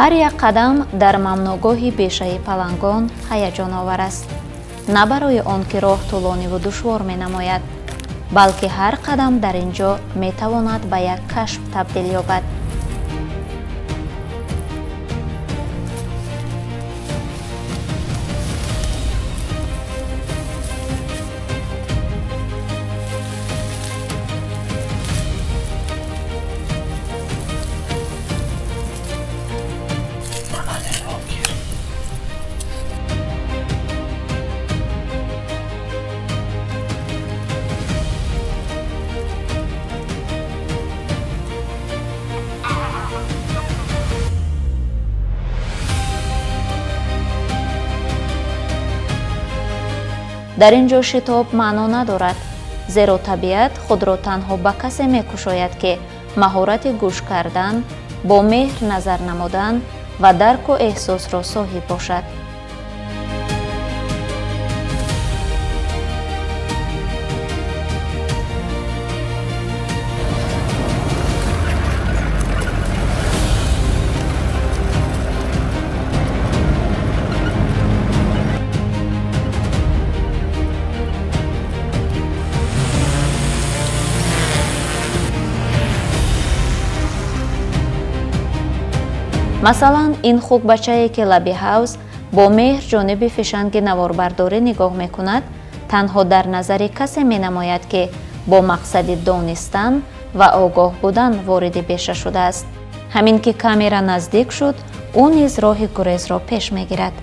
Ҳар як қадам дар мамнӯъгоҳи бешаи палангон ҳаяҷоновар аст. На барои он ки роҳ тӯлониву душвор менамояд, балки ҳар қадам дар ин ҷо метавонад ба як кашф табдил ёбад. Дар ин ҷо шитоб маъно надорад, зеро табиат худро танҳо ба касе мекушояд, ки маҳорати гӯш кардан, бо меҳр назар намудан ва дарку эҳсосро соҳиб бошад. Масалан, ин хукбачае, ки лаби ҳавз бо меҳр ҷониби фишанги наворбардорӣ нигоҳ мекунад, танҳо дар назари касе менамояд, ки бо мақсади донистан ва огоҳ будан вориди беша шудааст. Ҳамин ки камера наздик шуд, ӯ низ роҳи гурезро пеш мегирад.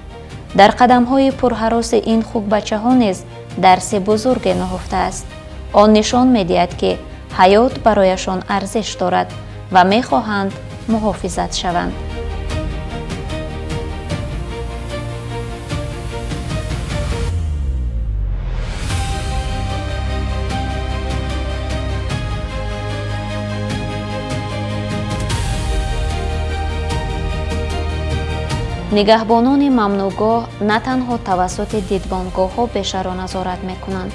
Дар қадамҳои пурҳароси ин хукбачаҳо низ дарси бузурге нуҳуфтааст. Он нишон медиҳад, ки ҳаёт барояшон арзиш дорад ва мехоҳанд муҳофизат шаванд. Нигаҳбонони мамнӯъгоҳ на танҳо тавассути дидбонгоҳҳо бешаро назорат мекунанд,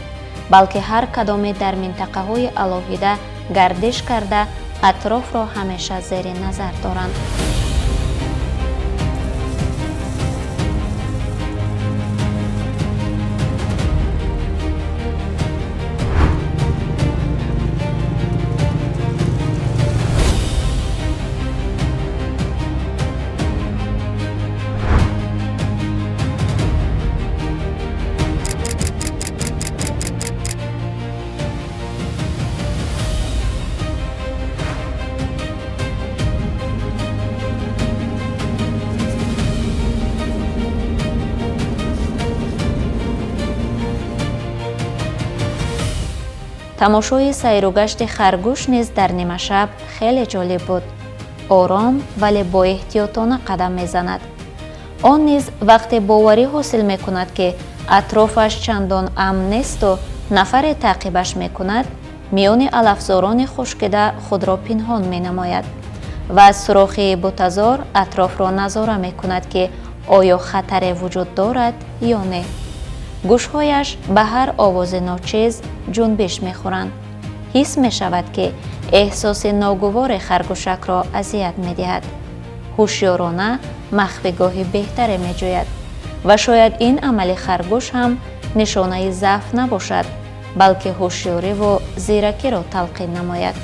балки ҳар кадоме дар минтақаҳои алоҳида гардиш карда, атрофро ҳамеша зери назар доранд. Тамошои сайругашти харгӯш низ дар нимашаб хеле ҷолиб буд. Ором, вале боэҳтиётона қадам мезанад. Он низ вақте боварӣ ҳосил мекунад, ки атрофаш чандон амн несту нафаре таъқибаш мекунад, миёни алафзорони хушкида худро пинҳон менамояд ва аз сурохии бутазор атрофро назора мекунад, ки оё хатаре вуҷуд дорад ё не. Гӯшҳояш ба ҳар овози ночиз ҷунбиш мехӯранд. Ҳис мешавад, ки эҳсоси ногуворе харгӯшакро азият медиҳад. Ҳушёрона махфигоҳи беҳтаре меҷӯяд ва шояд ин амали харгӯш ҳам нишонаи заъф набошад, балки ҳушёриву зиракиро талқин намояд.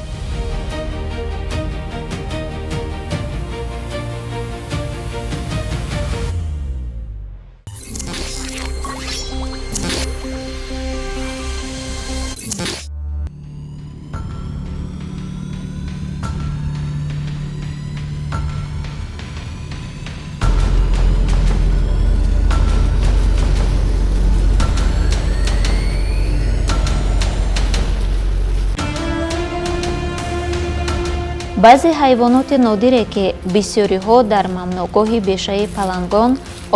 Баъзе ҳайвоноти нодире, ки бисёриҳо дар мамнӯъгоҳи бешаи палангон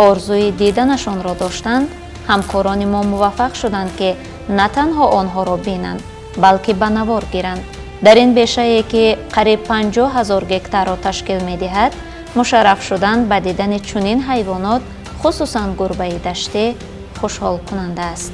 орзуи диданашонро доштанд, ҳамкорони мо муваффақ шуданд, ки на танҳо онҳоро бинанд, балки ба навор гиранд. Дар ин бешае, ки қариб 50 000 гектарро ташкил медиҳад, мушарраф шудан ба дидани чунин ҳайвонот, хусусан гурбаи даштӣ, хушҳолкунанда аст.